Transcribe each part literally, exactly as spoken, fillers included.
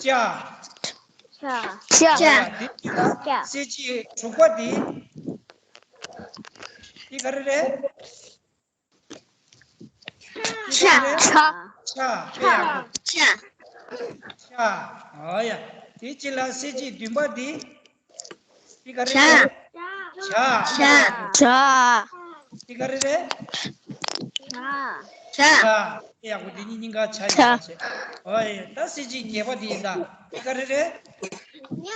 ཅ། ཅ། ཅ། ཡ། འདི་ཅི་ལ། ཅ། གསལ་བྱེད་དྲུག་པ་འདི། འདི་ག་རེ་རེད། ཆ། ཆ། ཆ། ཆ། ཆ། ཨོ་ཡ། དེ་ཅི་ལ་གསལ་བྱེད་བདུན་པ་འདི། འདི་ག་རེ་རེད། ཇ། ཇ། ཇ། འདི་ག་རེ་རེད། ཇ། ཇ། ཡག་པོ། འདི་གཉིས་སྙིང་ག་ཆ་ཡིན་པ་བྱས། ཨོ་ཡ། ད་གསལ་བྱེད་བརྒྱད་པ་འདི་ཡིན་ད། འདི་ག་རེ་རེད། ཉ།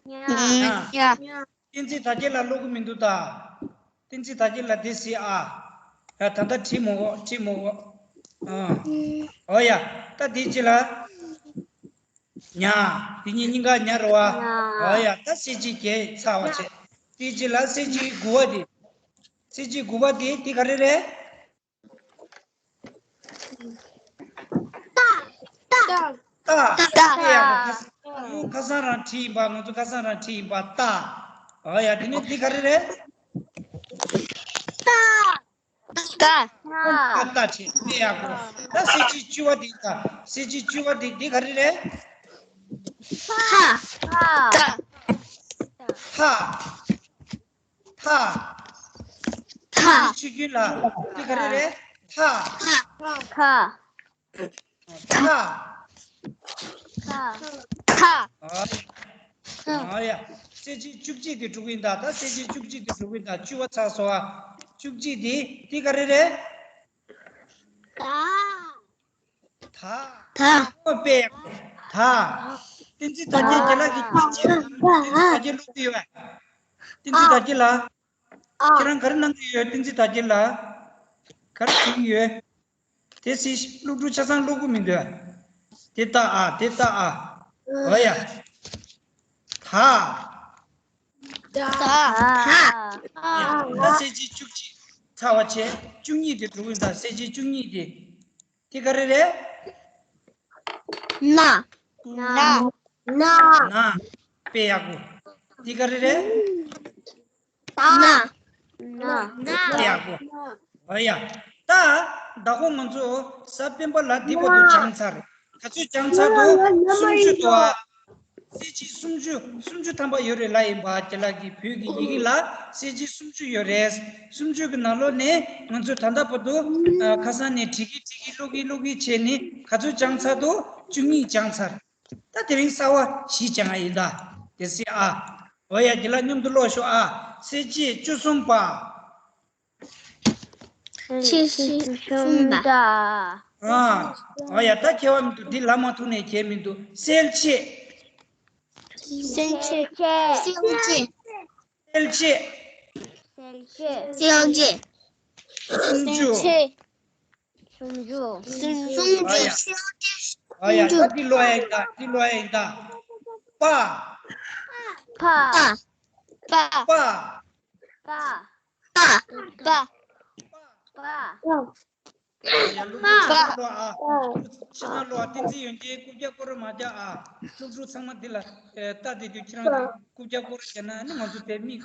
ཉ། ཉ། གཏན་ཚིགས་དག་བྱེད་ལ་ཀློག་གི་མི་འདུག་ད། གཏན་ཚིགས་དག་བྱེད་ལ་འདི་གཟིགས་ཨ། ཡ། ད་ལྟ་བྲིས་མོ་བྲིས་མོ། ཨ། ཨོ་ཡ། ད་འདི་ཅི་ལ། ཉ། འདི་གཉིས་སྙིང་ག་ཉ་རེད་བ། ཉ། ཨོ་ཡ། ད་གསལ་བྱེད་བརྒྱད་ཚར་བ་བྱས། འདི་ཅི་ལ་གསལ་བྱེད་དགུ་པ་འདི། གསལ་བྱེད་དགུ་པ་འདི་འདི་ག་རེ་རེད། ཏ། ཏ། ཏ། ཏ། ཡ། ཁ་སང་རང་བྲིས་ཡིན་པ། ང་ཚོ་ཁ་སང་རང་བྲིས་ཡིན་པ། ཏ། ཨོ་ཡ། དེ་ནས་འདི་ག་རེ་རེད། ཏ། ཏ། ཏ། ཏ། བྲིས་ནས་ཡག་པོ། ད་གསལ་བྱེད་བཅུ་པ་འདི་དང་། གསལ་བྱེད་བཅུ་པ་འདི། འདི་ག་རེ་རེད། ཐ། ཐ། ཐ། ཐ། ཐ། ཆུ་རྒྱུན་ལ། འདི་ག་རེ་རེད། ཐ། ཐ། ཐ། ཐ། ཐ། ཨ། ཨ་ཡ། གསལ་བྱེད་བཅུ་གཅིག་དེ་འགྲོ་གི་ཡིན་ད། ད་གསལ་བྱེད་བཅུ་གཅིག་དེ་འགྲོ་གི་ཡིན་ད། བཅུ་པ་ཚར་སོང་ཨ། བཅུ་གཅིག་དེ། འདི་ག་རེ་རེད། ད། ད། ད། ཨོ་པེ། ད། གཏན་ཚིགས་དག་བྱེད་རྒན་ལགས་ཀྱིས་གཏན་ཚིགས་དག་བྱེད་ཀློག་གི་ཡོད་པས། གཏན་ཚིགས་དག་བྱེད་ལ། ཁྱེད་རང་ག་རེ་གནང་གི་ཡོད། གཏན་ཚིགས་དག་བྱེད་ལ། ག་རེ་བྱེད་ཀྱི་ཡོད། དེ་སྲིད་སློབ་ཕྲུག་ཆ་ཚང་ཀློག་གི་མི་འདུག་དེ་ལྟ་ཨ། དེ་ལྟ་ཨ། ཨོ་ཡ། ད། ད། ད། ཡ། ད་གསལ་བྱེད་བཅུ་གཅིག་ཚར་བ་བྱས། བཅུ་གཉིས་དེ་འགྲོ་གི་ཡིན་ད། གསལ་བྱེད་བཅུ་གཉིས་དེ། དེ་ག་རེ་རེད། ན། ན། ན། ན། དཔེ་ཡག་པོ། འདི་ག་རེ་རེད། ད། ན། ན། དཔེ་ཡག་པོ། ཨ་ཡ། ད། ད་གོ་ང་ཚོ་གཟའ་སྤེན་པ་ལ་འདི་བར་དུ་སྦྱངས་ཚར། ག་ཚོད་སྦྱངས་ཚར་འདུག་སུམ་ཅུ་འདུག་ཨ། གསལ་བྱེད་སུམ་ཅུ། སུམ་ཅུ་ཐམ་པ་ཡོད་རེད་ལབ་ཡིན་པ། རྒན་ལགས་ཀྱིས་བོད་ཀྱི་ཡི་གེ་ལ་གསལ་བྱེད་སུམ་ཅུ་ཡོད་རེད། སུམ་ཅུ་གི་ནང་ལོགས་ནས་ང་ཚོས་ད་ལྟ་བར་དུ། ཨ། ཁ་སང་ནས་བྲིས་ཀྱིན་བྲིས་ཀྱིན་ཀློག་གིན་ཀློག་གིན་བྱས་ནས་ག་ཚོད་སྦྱངས་ཚར་འདུག་བཅུ་གཉིས་སྦྱངས་ཚར། ད་དེ་རིང་གསར་པ་བཞི་སྦྱང་ཡ་ཡིན་ད། དེ་སྲིད་ཨ། འོ་ཡ། རྒན་ལགས་མཉམ་དུ་ཀློག་ཤོག་ཨ། གསལ་བྱེད་བཅུ་གསུམ་པ། ཆེ་ཆེ་ཆུང་ཆུང་ད། ཨ། འོ་ཡ། ད་མཁས་པ་མི་འདུག་འདི་ལབ་མ་ཐུབ་ནས་མཁས་མི་འདུག་གསལ་བྱེད། གསལ་བྱེད། གསལ་བྱེད། གསལ་བྱེད། གསལ་བྱེད། གསལ་བྱེད། སུམ་ཅུ། སུམ་ཅུ། སུམ་ཅུ། ཨ་ཡ། ཨ་ཡ། ད་འདི་ཀློག་ཡ་ཡིན་ད། འདི་ཀློག་ཡ་ཡིན་ད། པ། ཕ། ཕ། པ། པ། པ། པ། པ། ཡ། སློབ་ཕྲུག་ཕྱི་ནང་ཀློག་ཨ། ཕྱི་ནང་ཀློག་ཨ། བསྟན་འཛིན་ཡོན་ཏན་རྐུབ་བཀྱག་སྐོར་ར་མ་རྒྱག་ཨ། སློབ་ཕྲུག་ཚང་མ་འདི་ལ་ལྟ་བསྡད་དུས་ཁྱེད་རང་རྐུབ་བཀྱག་སྐོར་ར་བྱས་ན་ཨ་ནི་ང་ཚོ་དེ་མིག་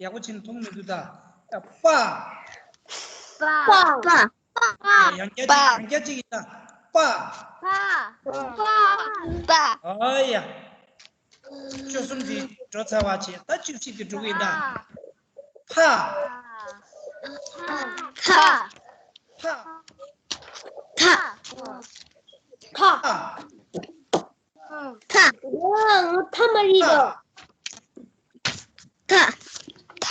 ཡག་པོ་བྱས་ནས་མཐོང་མི་འདུག་ད། པ། པ། པ། ཡང་བསྐྱར་གཅིག་ཡང་བསྐྱར་གཅིག་ཡིན་ད། པ། པ། པ། ཨ་ཡ། བཅུ་གསུམ་དེ་འགྲོ་ཚར་བ་བྱས། ད་བཅུ་བཞི་དེ་འགྲོ་གི་ཡིན་ད། ཕ། ཕ། ཕ། ཕ། ཕ། ཕ། ཕ། ཕ།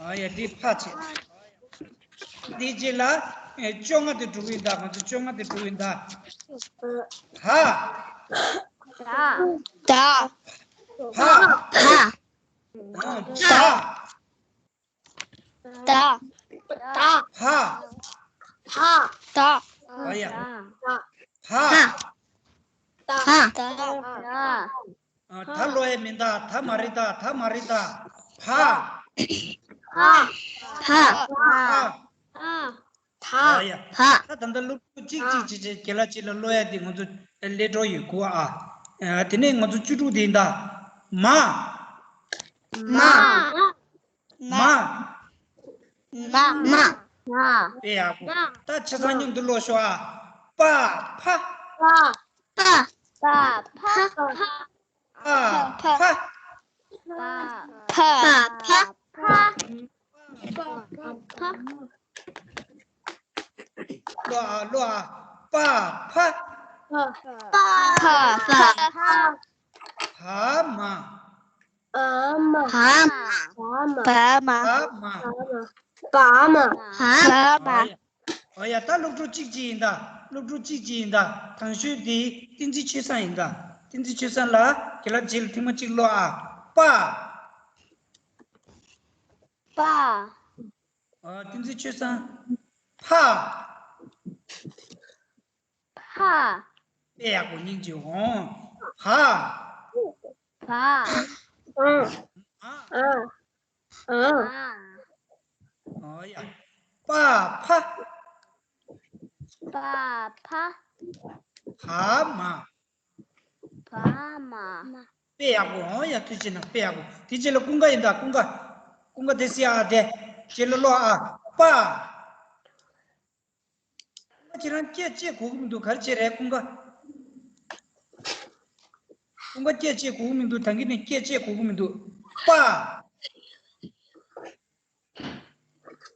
ཨ་ཡ། འདི་ཕ་བྱས། འདི་རྗེས་ལ་ཨེ་བཅོ་ལྔ་དེ་འགྲོ་གི་ཡིན་ད། ང་ཚོ་བཅོ་ལྔ་དེ་འགྲོ་གི་ཡིན་ད། ད། ད། ཕ། ཕ། ད། ད། ཕ། ཕ། ད། ཨ་ཡ། ཕ། ད། ད། ཨ། ད་ཀློག་ཡ་མིན་ད། ད་མ་རེད་ད། ད་མ་རེད་ད། ཕ། ཕ། ཕ། ཕ། ད། ཨ་ཡ། ད། ད་ད་ལྟ་སློབ་ཕྲུག་གཅིག་གཅིག་གཅིག་གཅིག་རྒན་ལགས་གཅིག་ལ་ཀློག་ཡ་དེ་ང་ཚོ་ལས་འགྲོ་ཡོད་གོ་ཨ། ཨ། དེ་ནས་ང་ཚོ་བཅུ་དྲུག་དེ་ཡིན་ད། མ། མ། མ། མ། མ། དཔེ་ཡག་པོ། ད་ཆ་ཚང་མཉམ་དུ་ཀློག་ཤོག་ཨ། པ། ཕ། པ། པ། པ། ཕ། ཕ། ཕ། ཕ། ཕ། ཕ། ཕ། ལོ་ཨ། ལོ་ཨ། པ། ཕ། ཕ། ཕ། ཕ། བ་མ། བ་མ། བ་མ། བ་མ། བ་མ། བ་མ། ཨོ་ཡ། ཨོ་ཡ། ད་སློབ་ཕྲུག་གཅིག་གཅིག་ཡིན་ད། སློབ་ཕྲུག་གཅིག་གཅིག་ཡིན་ད། དང་ཤོས་དེ་བསྟན་འཛིན་ཆོས་བཟང་ཡིན་ད། བསྟན་འཛིན་ཆོས་བཟང་ལགས། ཁྱེད་རང་རྗེས་ལ་ཐེངས་མ་གཅིག་ཀློག་ཨ། པ། པ། ཨ། བསྟན་འཛིན་ཆོས་བཟང་། ཕ། ཕ། དཔེ་ཡག་པོ་སྙིང་རྗེ་འོང་། བ། བ། ཨ། ཨ། ཨ། ཨ། ཨོ་ཡ། པ། ཕ། པ། ཕ། བ་མ། བ་མ། དཔེ་ཡག་པོ། ཨོ་ཡ། ཐུགས་རྗེ་གནང་། དཔེ་ཡག་པོ། དེ་རྗེས་ལ་ཀུན་དགའ་ཡིན་ད། ཀུན་དགའ། ཀུན་དགའ་དེ་སི་ཨ་དེ། རྗེས་ལ་ཀློག་ཨ། པ། ཁྱེད་རང་སྐད་ཆ་གོ་གི་མི་འདུག་ག་རེ་བྱས་རེད་ཀུན་དགའ། ཀུན་དགའ་སྐད་ཆ་གོ་གི་མི་འདུག་ད་གིན་ནས་སྐད་ཆ་གོ་གི་མི་འདུག་པ།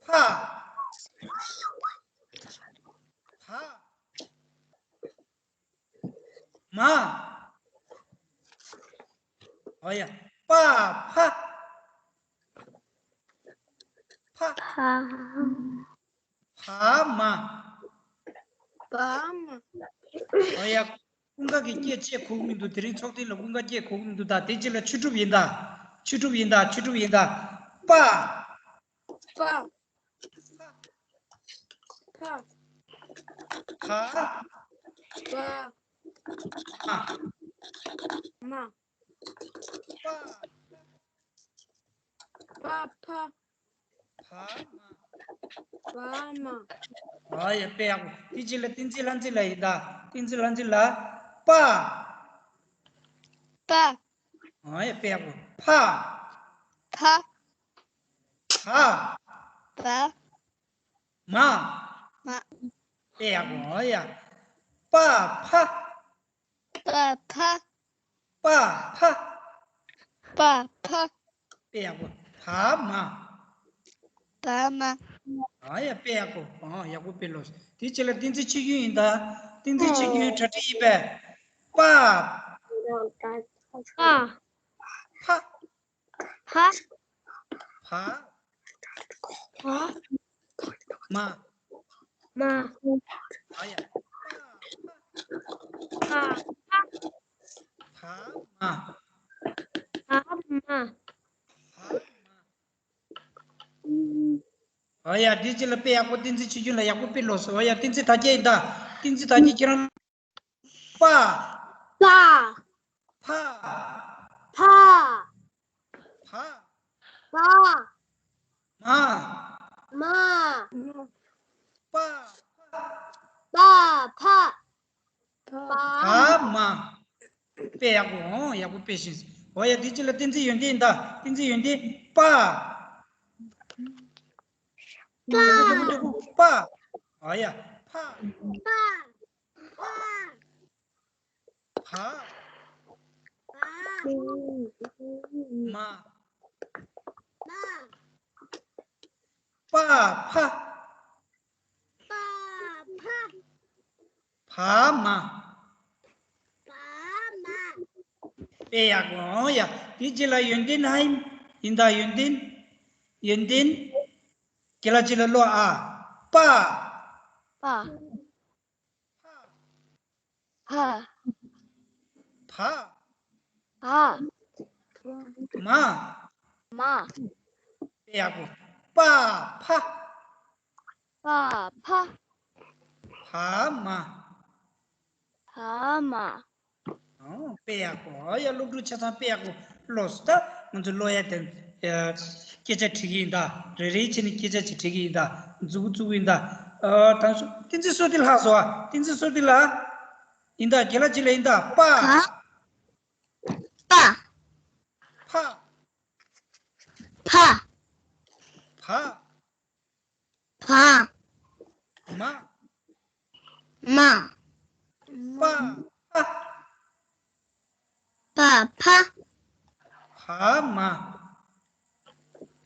ཕ། བ། མ། ཨོ་ཡ། པ། ཕ། ཕ། ཕ། བ་མ། བ་མ། ཨོ་ཡ། ཀུན་དགའ་གིས་སྐད་ཆ་གོ་གི་མི་འདུག་དེ་རིང་ཚོགས་ཐེངས་ལ་ཀུན་དགའ་སྐད་གོ་གི་མི་འདུག་ད་དེ་རྗེས་ལ་ཆོས་གྲུབ་ཡིན་ད། ཆོས་གྲུབ་ཡིན་ད། ཆོས་གྲུབ་ཡིན་ད། པ། པ། ཕ། ཕ། བ། མ། མ། པ། པ། ཕ། བ་མ། བ་མ། ཨ་ཡ། དཔེ་ཡག་པོ། དེ་རྗེས་ལ་བསྟན་འཛིན་ལྷ་འཛིན་ལགས་ཡིན་ད། བསྟན་འཛིན་ལྷ་འཛིན་ལགས། པ། པ། ཨ་ཡ། དཔེ་ཡག་པོ། ཕ། ཕ། བ། བ། མ། མ། དཔེ་ཡག་པོ། ཨ་ཡ། པ། ཕ། པ། ཕ། པ། ཕ། པ། ཕ། དཔེ་ཡག་པོ། བ་མ། བ་མ། ཨ་ཡ། དཔེ་ཡག་པོ། ཨ། ཡག་པོ་དཔེ་ལོས། དེ་རྗེས་ལ་བསྟན་འཛིན་ཆོས་སྐྱོང་ཡིན་ད། བསྟན་འཛིན་ཆོས་སྐྱོང་གྲ་སྒྲིག་ཡིན་པས། པ། པ། ཕ། ཕ། ཕ། ཕ། མ། མ། ཨ་ཡ། ཕ། ཕ། ཕ། མ། ཕ། མ། ཕ། མ། ཨ་ཡ། དེ་རྗེས་ལ་དཔེ་ཡག་པོ། བསྟན་འཛིན་ཆོས་སྐྱོང་ལགས་ཡག་པོ་དཔེ་ལོས་སོང་། ཨ་ཡ། བསྟན་འཛིན་དར་རྒྱས་ཡིན་ད། བསྟན་འཛིན་དར་རྒྱས་ཁྱེད་རང་། པ། པ། ཕ། ཕ། ཕ། ཕ། མ། མ། པ། པ། ཕ། བ། བ། མ། དཔེ་ཡག་པོ། ཨོ། ཡག་པོ་དཔེ་ཤེས། ཨོ་ཡ། དེ་རྗེས་ལ་བསྟན་འཛིན་ཡོན་ཏན་ཡིན་ད། བསྟན་འཛིན་ཡོན་ཏན། པ། པ། པ། ཨོ་ཡ། ཕ། ཕ། ཕ། ཕ། ཕ། མ། མ། པ། ཕ། པ། ཕ། བ། མ། བ། མ། དཔེ་ཡག་པོ། ཨོ་ཡ། དེ་རྗེས་ལ་ཡོན་ཏན་ཧ་ཡིན་ད། ཡོན་ཏན། ཡོན་ཏན། ཁྱེད་རང་རྗེས་ལ་ཀློག་ཨ། པ། པ། ཕ། ཕ། ཕ། མ། མ། དཔེ་ཡག་པོ། པ། ཕ། པ། ཕ། བ། མ། བ། མ། ཨོ། དཔེ་ཡག་པོ། ཨོ་ཡ། སློབ་ཕྲུག་ཆ་ཚང་དཔེ་ཡག་པོ་ཀློག་སོང་ད། ང་ཚོ་ཀློག་ཡ་དེ། ཨ། སྐད་ཆ་དྲི་གི་ཡིན་ད། རེ་རེ་བྱས་ནས་སྐད་ཆ་ཅིག་དྲི་གི་ཡིན་ད། མཛུབ་གུ་བཙུགས་གི་ཡིན་ད། ཨ། དང་སུ། བསྟན་འཛིན་བསོད་བདེ་ལགས་སོ། བསྟན་འཛིན་བསོད་བདེ་ལགས། ཡིན་ད། རྒན་ལགས་རྗེས་ལ་ཡིན་ད། པ། པ། ཕ། ཕ། བ། བ། མ། མ། པ། ཕ། པ་ཕ། བ་མ།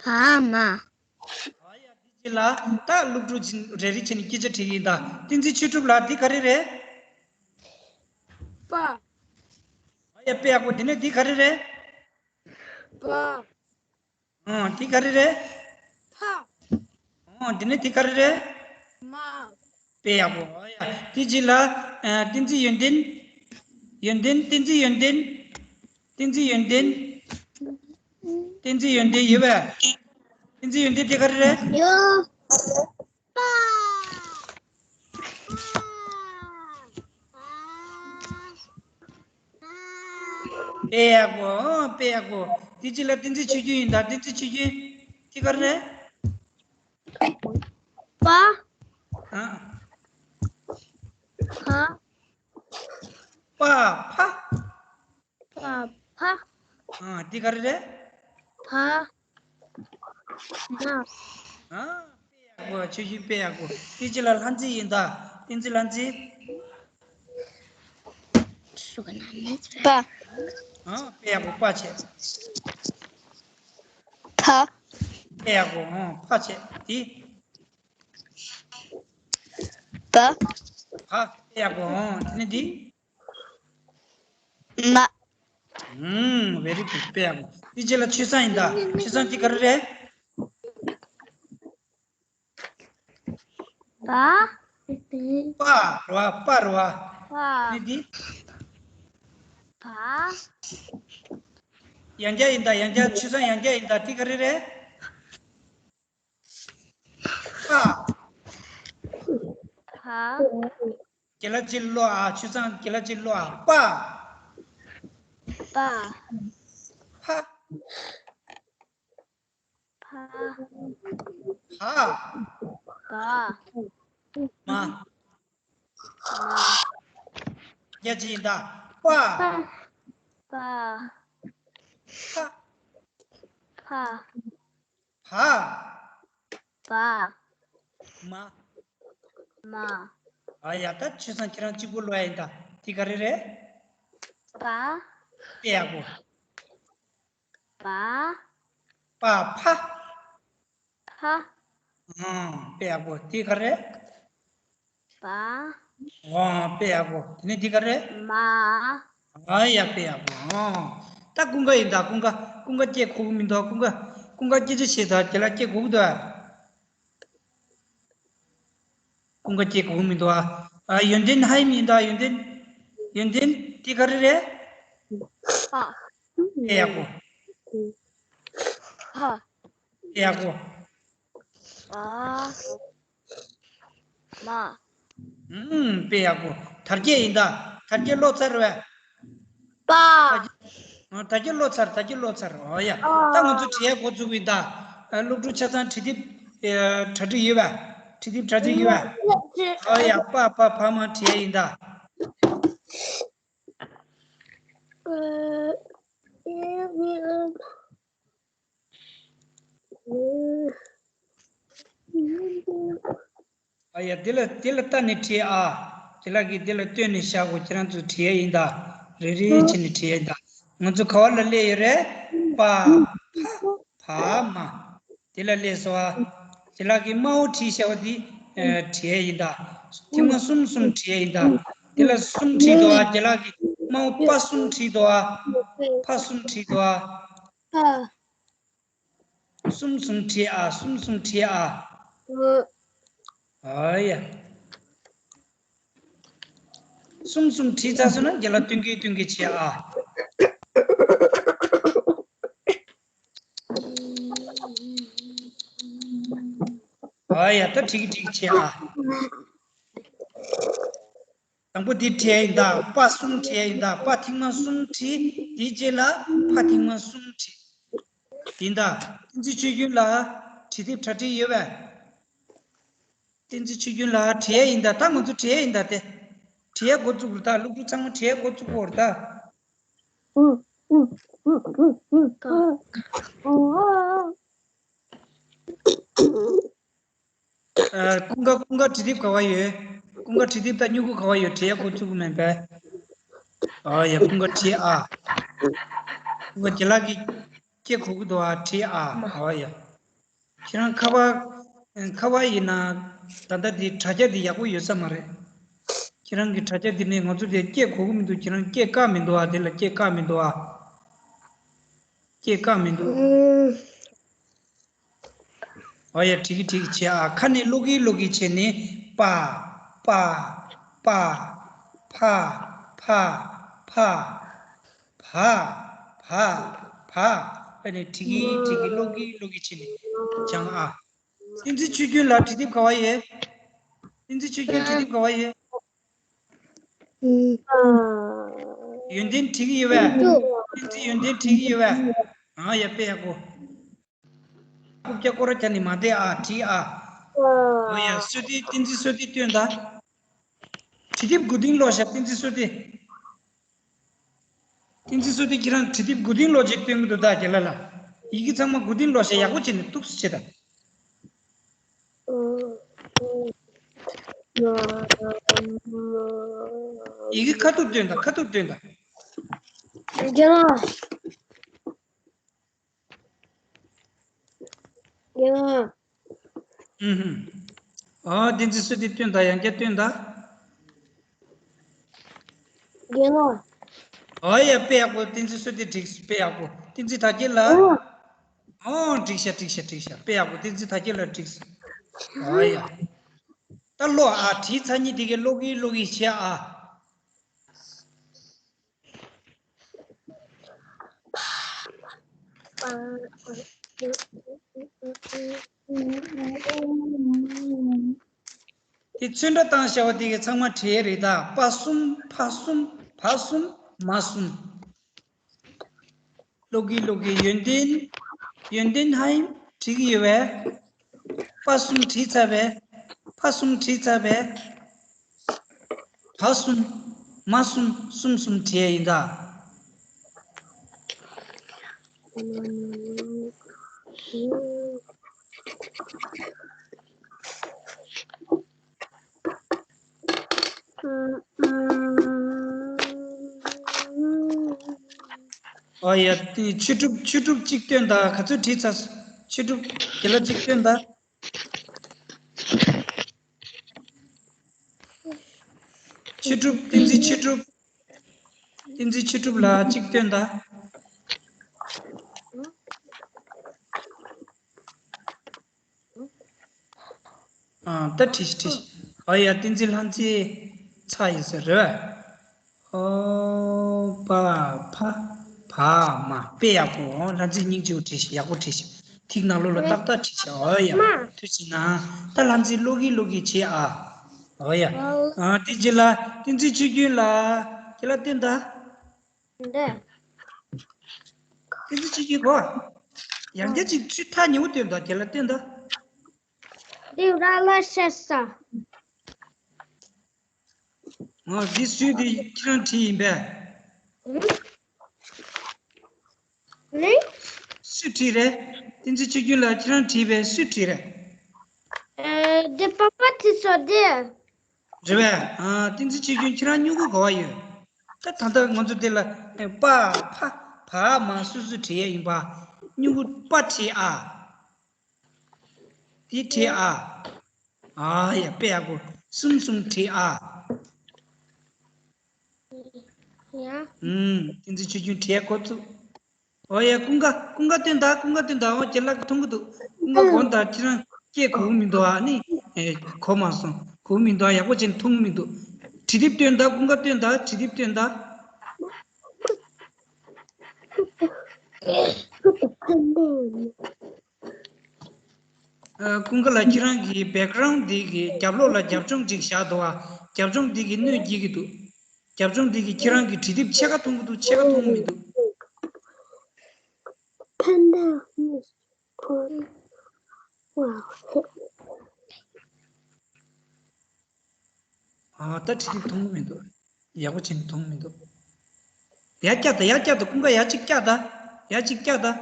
བ་མ། ཨ་ཡ། དེ་རྗེས་ལ་ད་སློབ་ཕྲུག་ཅིག་རེ་རེ་བྱས་ནས་སྐད་ཆ་དྲིས་ཡིན་ད། བསྟན་འཛིན་ཆོས་གྲུབ་ལགས། འདི་ག་རེ་རེད། པ། ཨ་ཡ། དཔེ་ཡག་པོ། དེ་ནས་འདི་ག་རེ་རེད། བ། ཨང་། འདི་ག་རེ་རེད། ཕ། ཨང་། དེ་ནས་འདི་ག་རེ་རེད། མ། དཔེ་ཡག་པོ། ཨ་ཡ། དེ་རྗེས་ལ་ཨ། བསྟན་འཛིན་ཡོན་ཏན། ཡོན་ཏན། བསྟན་འཛིན་ཡོན་ཏན། བསྟན་འཛིན་ཡོན་ཏན། བསྟན་འཛིན་ཡོན་ཏན་ཡོད་པས། བསྟན་འཛིན་ཡོན་ཏན་དེ་ག་རེ་རེད། ཡོ། པ། དཔེ་ཡག་པོ། ཨོ། དཔེ་ཡག་པོ། དེ་རྗེས་ལ་བསྟན་འཛིན་ཆོས་སྐྱོང་ཡིན་ད། བསྟན་འཛིན་ཆོས་སྐྱོང་། དེ་ག་རེ་རེད། པ། ཨ། ཕ། པ་ཕ། པ་ཕ། ཨ། འདི་ག་རེ་རེད། བ་མ། ཨ། དཔེ་ཡག་པོ། ཆོས་སྐྱོང་། དཔེ་ཡག་པོ། དེ་རྗེས་ལ་ལྷ་མཛེས་ཡིན་ད། བསྟན་འཛིན་ལྷ་མཛེས། པ། ཨ། དཔེ་ཡག་པོ། པ་བྱས། ཕ། དཔེ་ཡག་པོ། ཨ། ཕ་བྱས། འདི། བ། བ། དཔེ་ཡག་པོ། ཨ། དེ་ནས་འདི། མ། ཨུམ། very good། དཔེ་ཡག་པོ། དེ་རྗེས་ལ་ཆོས་བཟང་ཡིན་ད། ཆོས་བཟང་། འདི་ག་རེ་རེད། བ། པ་རེད་པ། པ་རེད་པ། བ། ནི་འདི། བ། ཡང་བསྐྱར་ཡིན་ད། ཡང་བསྐྱར། ཆོས་བཟང་། ཡང་བསྐྱར་ཡིན་ད། འདི་ག་རེ་རེད། པ། བ། རྒན་ལགས་ཅིག་ཀློག་ཨ། ཆོས་བཟང་། རྒན་ལགས་ཅིག་ཀློག་ཨ། པ། པ། ཕ། ཕ། བ། བ། མ། མ། ཡ་ཅི་ཡིན་ད། པ། པ། ཕ། ཕ། བ། བ། མ། མ། ཨ་ཡ། ད་ཆོས་བཟང་ཁྱེད་རང་གཅིག་པོ་ཀློག་ཡ་ཡིན་ད། དེ་ག་རེ་རེད། བ། དཔེ་ཡག་པོ། བ། པ་ཕ། ཕ། ཨང་། དཔེ་ཡག་པོ། དེ་ག་རེ། བ། ཨང་། དཔེ་ཡག་པོ། དེ་ནས་དེ་ག་རེ། མ། ཨ་ཡ། དཔེ་ཡག་པོ། ཨང་། ད་ཀུན་དགའ་ཡིན་ད། ཀུན་དགའ། ཀུན་དགའ་སྐད་གོ་གི་མི་འདུག། ཀུན་དགའ། ཀུན་དགའ་སྐད་ཆ་བཤད་ད། རྒན་ལགས་སྐད་གོ་གི་འདུག། ཀུན་དགའ་སྐད་གོ་གི་མི་འདུག་ཨ། ཨ། ཡོན་ཏན་ཧ་ཡིན་ད། ཡོན་ཏན། ཡོན་ཏན་དེ་ག་རེ་རེད། ཕ། དཔེ་ཡག་པོ། ཕ། དཔེ་ཡག་པོ། བ། མ། ཨུམ། དཔེ་ཡག་པོ། དར་རྒྱས་ཡིན་ད། དར་རྒྱས་ཀློག་ཚར་བས། པ། ཨ། དར་རྒྱས་ཀློག་ཚར། དར་རྒྱས་ཀློག་ཚར། ཨོ་ཡ། ད་ང་ཚོ་བྲིས་ཡ་འགོ་བཙུགས་ཡིན་ད། ཨ། སློབ་ཕྲུག་ཆ་ཚང་བྲིས་དེབ། ཨ། གྲ་སྒྲིག་ཡོད་པས། བྲིས་དེབ་གྲ་སྒྲིག་ཡོད་པས། ཨོ་ཡ། པ་ཕ་བ་མ་བྲིས་ཡ་ཡིན་ད། ཨ་ཡ། འདི་ལ། འདི་ལ་ལྟ་ནས་བྲིས་ཨ། ཁྱེད་ལགས་ཀྱིས་འདི་ལ་ལྟོས་ནས་བཞག་གོ། ཁྱེད་རང་ཚོ་བྲིས་ཡ་ཡིན་ད། རེ་རེ་བྱས་ནས་བྲིས་ཡ་ཡིན་ད། ང་ཚོ་ག་བ་ལ་སླེབས་ཡོད་རེད། པ་ཕ་བ་མ། འདི་ལ་སླེབས་སོང་ཨ། ཁྱེད་ལགས་ཀྱིས་དམར་པོ་བྲིས་བཞག་པ་འདི། ཨ། བྲིས་ཡ་ཡིན་ད། ཐེངས་མ་གསུམ་གསུམ་བྲིས་ཡ་ཡིན་ད། འདི་ལ་གསུམ་བྲིས་འདུག་ཨ། ཁྱེད་ལགས་ཀྱིས་དམར་པོ་པ་གསུམ་བྲིས་འདུག་ཨ། ཕ་གསུམ་བྲིས་འདུག་ཨ། གསུམ་གསུམ་བྲིས་ཨ། གསུམ་གསུམ་བྲིས་ཨ། ཨོ། ཨ་ཡ། གསུམ་གསུམ་བྲིས་ཚར་སོང་ན་རྒན་ལགས་སྟོན་གྱིན་སྟོན་གྱིན་བྱེད་ཨ། ཨོ་ཡ། ད་འགྲིག་གི་འགྲིག་གི་བྱེད་ཨ། དང་པོ་འདི་བྲིས་ཡིན་ད། པ་གསུམ་བྲིས་ཡིན་ད། པ་ཐེངས་མ་གསུམ་བྲིས། དེའི་རྗེས་ལ་ཕ་ཐེངས་མ་གསུམ་བྲིས་ཡིན་ད། བསྟན་འཛིན་ཆོས་སྐྱོང་ལགས་བྲིས་དེབ་གྲ་སྒྲིག་ཡོད་པས། བསྟན་འཛིན་ཆོས་སྐྱོང་ལགས་བྲིས་ཡིན་ད། ད་ང་ཚོ་བྲིས་ཡིན་ད། དེ་བྲིས་འགོ་བཙུགས་རེད་ད། སློབ་ཕྲུག་ཚང་མ་བྲིས་འགོ་བཙུགས་པ་རེད་ད། ཨ། ཀུན་དགའ། ཀུན་དགའ་བྲིས་དེབ་ག་བ་ཡོད། ཀུན་དགའ་བྲིས་དེབ་དང་སྨྱུ་གུ་ག་བ་ཡོད། བྲིས་འགོ་བཙུགས་མེད་པས། ཨ་ཡ། ཀུན་དགའ་བྲིས་ཨ། ཁོ་རྒན་ལགས་ཀྱིས་སྐད་གོ་གི་འདུག་ཨ། བྲིས་ཨ། ཨོ་ཡ། ཁྱེད་རང་ཁ་པར། ཁ་པར་ཡིན་ན་ད་ལྟ་འདི་དྲ་རྒྱ་འདི་ཡག་པོ་ཡོད་ས་མ་རེད། ཁྱེད་རང་གི་དྲ་རྒྱ་འདི་ནས་ང་ཚོ་དེ་སྐད་གོ་གི་མི་འདུག་ཁྱེད་རང་སྐད་བཀག་མི་འདུག་ཨ། དེ་ལ་སྐད་བཀག་མི་འདུག་ཨ། སྐད་བཀག་མི་འདུག་ཨོ་ཡ། འགྲིག་གི་འགྲིག་གི་བྱས་ཨ། ཁ་ནས་ཀློག་གི་ཀློག་གི་བྱས་ནས་པ། པ། པ། ཕ། ཕ། ཕ། བ། བ། བ། ཨ་ནི་འགྲིག་གི་འགྲིག་གི་ཀློག་གི་ཀློག་གི་བྱས་ནས་སྦྱང་ཨ། བསྟན་འཛིན་ཆོས་སྐྱོང་ལགས་བྲིས་དེབ་ག་བ་ཡོད། བསྟན་འཛིན་ཆོས་སྐྱོང་བྲིས་དེབ་ག་བ་ཡོད། ཡོན་ཏན་བྲིས་ཀྱི་ཡོད་པས། བསྟན་འཛིན་ཡོན་ཏན་བྲིས་ཀྱི་ཡོད་པས། ཨ་ཡ། དཔེ་ཡག་པོ། རྐུབ་བཀྱག་སྐོར་ར་བཀྱག་ནི་མ་བསྡད་ཨ། བྲིས་ཨ། ཨོ་ཡ། བསོད་བདེ། བསྟན་འཛིན་བསོད་བདེ་སྟོན་ད། བྲིས་དེབ་མགོ་རྟིང་སློག་ཤག་བསྟན་འཛིན་བསོད་བདེ། བསྟན་འཛིན་བསོད་བདེ། ཁྱེད་རང་བྲིས་དེབ་མགོ་རྟིང་སློག་ཅིག་སྟོན་གི་འདུག་ད་རྒན་ལགས་ལ། ཡི་གེ་ཚང་མ་མགོ་རྟིང་སློག་ཤག་ཡག་པོ་བྱས་ནས་ཏོག་ཙམ་བྱེད་ད། ཡི་གེ་ཁ་ཐུག་སྟོན་ད། ཁ་ཐུག་སྟོན་ད། རྒན་ལགས། རྒན་ལགས། ཨུ་ཧུམ། ཨོ། བསྟན་འཛིན་བསོད་བདེ་སྟོན་ད། ཡང་བསྐྱར་སྟོན་ད། རྒན་ལགས། ཨོ་ཡ། དཔེ་ཡག་པོ། བསྟན་འཛིན་བསོད་བདེ་འགྲིག་དཔེ་ཡག་པོ། བསྟན་འཛིན་དར་རྒྱས་ལགས། ཨོ། ཨོ། འགྲིག་ཤག་འགྲིག་ཤག་འགྲིག་ཤག་དཔེ་ཡག་པོ། བསྟན་འཛིན་དར་རྒྱས་ལགས་འགྲིག་ཨོ་ཡ། ད་ཀློག་ཨ། བྲིས་ཚར་ནི་དེ་གའི་ཀློག་གི་ཀློག་གི་བྱེད་ཨ། དེ་ཚོན་ཁྲ་བཏང་བཞག་པ་དེ་གའི་ཚང་མ་བྲིས་རེད་ད། པ་གསུམ། ཕ་གསུམ། བ་གསུམ། མ་གསུམ། ཀློག་གི་ཀློག་གི། ཡོན་ཏན། ཡོན་ཏན་ཧ་ཡིན་བྲིས་ཀྱི་ཡོད་པས། པ་གསུམ་བྲིས་ཚར་བས། ཕ་གསུམ་བྲིས་ཚར་བས། བ་གསུམ། མ་གསུམ། གསུམ་གསུམ་བྲིས་ཡ་ཡིན་ད། ཨོ་ཡ། དེ་ཆོས་གྲུབ། ཆོས་གྲུབ་གཅིག་སྟོན་དང་། ག་ཚོད་བྲིས་ཚར། ཆོས་གྲུབ་དེ་ལ་གཅིག་སྟོན་དང་། ཆོས་གྲུབ། བསྟན་འཛིན་ཆོས་གྲུབ། བསྟན་འཛིན་ཆོས་གྲུབ་ལ་གཅིག་སྟོན་དང་། ཨ། ད་བྲིས་བྲིས། ཨ་ཡ། བསྟན་འཛིན་ལྷ་མཛེས་ཚར་ཡིན་ཟེར་རེད། ཨོ། པ། ཕ། བ། མ། དཔེ་ཡག་པོ། ཨོ། ལྷ་མཛེས་སྙིང་རྗེ་པོ་བྲིས་ཤག་ཡག་པོ་བྲིས་ཤག་ཐིག་ནང་ལོགས་ལ་ཏག་ཏག་བྲིས་ཤག་ཨོ་ཡ། ཐུགས་རྗེ་གནང་། ད་ལྷ་མཛེས་ཀློག་གི་ཀློག་གི་བྱེད་ཨ། ཨོ་ཡ། ཨ། དེ་རྗེས་ལ་བསྟན་འཛིན་ཆོས་སྐྱོང་ལགས། ཁྱེད་ལ་སྟོན་ད། འདི། བསྟན་འཛིན་ཆོས་སྐྱོང་གོ། ཡང་བསྐྱར་ཅིག་ཁྲིད་ཐག་ཉེ་བོ་སྟོན་དང་། དེ་ལ་སྟོན་དང་། འདི་ར་ལ་ཤ་ས། ང་འདི་སུས་དེ་ཁྱེད་རང་བྲིས་ཡིན་པས། ནི། སུས་བྲིས་རེད། བསྟན་འཛིན་ཆོས་སྐྱོང་ལགས་ཁྱེད་རང་བྲིས་པས། སུས་བྲིས་རེད། ཨེ། འདི་པ་པ་བྲིས་སོ་འདི། རེད་པས། ཨ། བསྟན་འཛིན་ཆོས་སྐྱོང་ཁྱེད་རང་སྨྱུ་གུ་ག་བ་ཡོད། ད་ད་ལྟ་ང་ཚོ་འདི་ལ་པ་ཕ་བ་མ་སོ་སོ་བྲིས་ཡས་ཡིན་པ། སྨྱུ་གུ་པ་བྲིས་ཨ། འདི་བྲིས་ཨ། ཨ་ཡ། དཔེ་ཡག་པོ། གསུམ་གསུམ་བྲིས་ཨ། ཡ། ཨུམ། བསྟན་འཛིན་ཆོས་སྐྱོང་བྲིས་ཡས་འགོ་བཙུགས། ཨོ་ཡ། ཀུན་དགའ། ཀུན་དགའ་སྟོན་དང་། ཀུན་དགའ་སྟོན་དང་། ཨོ། ཁྱེད་ལགས་མཐོང་གི་འདུག་ཀུན་དགའ་གོ་ད། ཁྱེད་རང་སྐད་གོ་གི་མི་འདུག་ཨ་ནི། ཨེ། གོ་མ་སོང་། གོ་གི་མི་འདུག་ཡག་པོ་བྱས་མཐོང་གི་མི་འདུག་བྲིས་དེབ་སྟོན་དང་། ཀུན་དགའ་སྟོན་དང་། བྲིས་དེབ་སྟོན་དང་། ཨ། ཀུན་དགའ་ལགས། ཁྱེད་རང་གི་བེག་གྷ་རའུན་ཌི་འདི་གི་རྒྱབ་ལོགས་ལ་རྒྱབ་ལྗོངས་ཅིག་བཞག་འདུག་ཨ། རྒྱབ་ལྗོངས་འདི་གིས་གནོད་སྐྱེལ་གྱི་འདུག་རྒྱབ་ལྗོངས་འདི་གིས་ཁྱེད་རང་གི་བྲིས་དེབ་ཕྱེད་ཀ་མཐོང་གི་འདུག་ཕྱེད་ཀ་མཐོང་གི་མི་འདུག Panda is cool. Wow. ཨ། ད་བྲིས་དེབ་མཐོང་གི་མི་འདུག་ཡག་པོ་བྱས་ནས་མཐོང་གི་མི་འདུག་ཡར་བཀྱག་དང་། ཡར་བཀྱག་དང་། ཀུན་དགའ་ཡར་གཅིག་བཀྱག་དང་། ཡར་གཅིག་བཀྱག་དང་།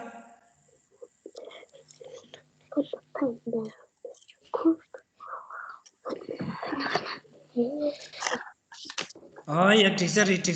ཨ་ཡ། འགྲིག་ས་རེད། འགྲིག་ས།